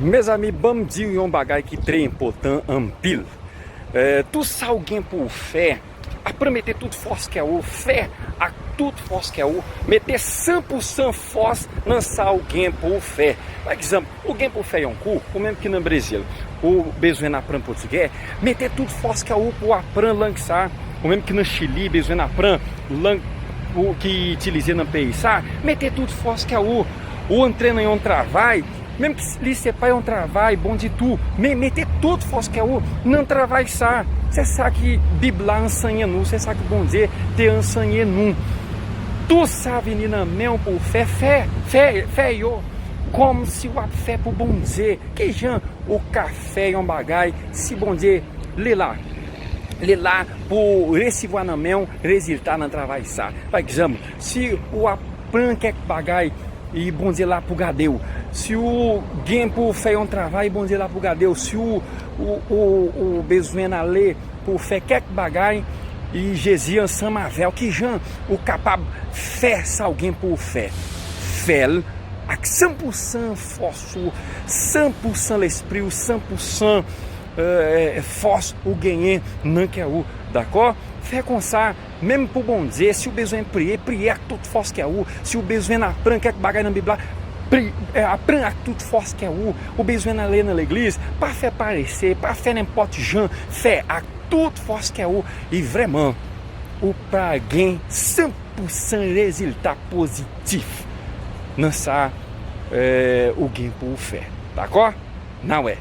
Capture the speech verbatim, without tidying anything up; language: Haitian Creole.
Mezanmi, ban m di w yon bagay ki trè enpòtan anpil. Eh, tout sa w gen pou w fè, aprann mete tout fòs kè w, fè ak tout fòs kè w, mete san pou san fòs nan sa w gen pou w fè. Pa egzanp, ou gen pou w fè yon kou, ou menm ki nan Brezil, ou bezwen aprann pòtigè, mete tout fòs kè w pou w aprann lang sa. Ou menm ki nan Chili, bezwen aprann lang ou ki itilize nan peyi sa, mete tout fòs kè w, ou antre nan yon travay, menm si se pa yon travay bon ditou, men mete tout fòs kè w nan travay sa. Se sa ki Bib la ansenyen nou, se sa ki Bondye te ansenyen nou. Tout sa vini nan men w pou w fè, fè, fè, fè yo kòmsi w ap fè pou Bondye. Kijan ou ka fè yon bagay si Bondye li la, li la pou resevwa nan men w rezilta nan travay sa? Pa egzanp, si w ap pran kèk bagay, e Bondye la pou gade w. Si w gen pou w fè yon travay, Bondye la pou gade w. Si w, ou, ou, ou bezwen ale pou w fè kèk bagay, e Jezi ansanm avè w. Kijan ou kapab fè sa w gen pou w fè? Fè l ak san pou san fòs ou, san pou san lespri w, san pou san, eh, fòs ou genyen nan kè ou. Dakò? Fè konsa, menm pou Bondye, si w bezwen priye, priye ak tout fòs kè ou. Si w bezwen aprann kèk bagay nan Bib la, pri-, eh, aprann ak tout fòs kè ou. Ou bezwen ale nan legliz, pa fè parese, pa fè nenpòt jan, fè ak tout fòs kè ou. E vrèman, ou pral gen san pou san rezilta pozitif nan sa, eh, ou gen pou w fè. Dakò? N a wè.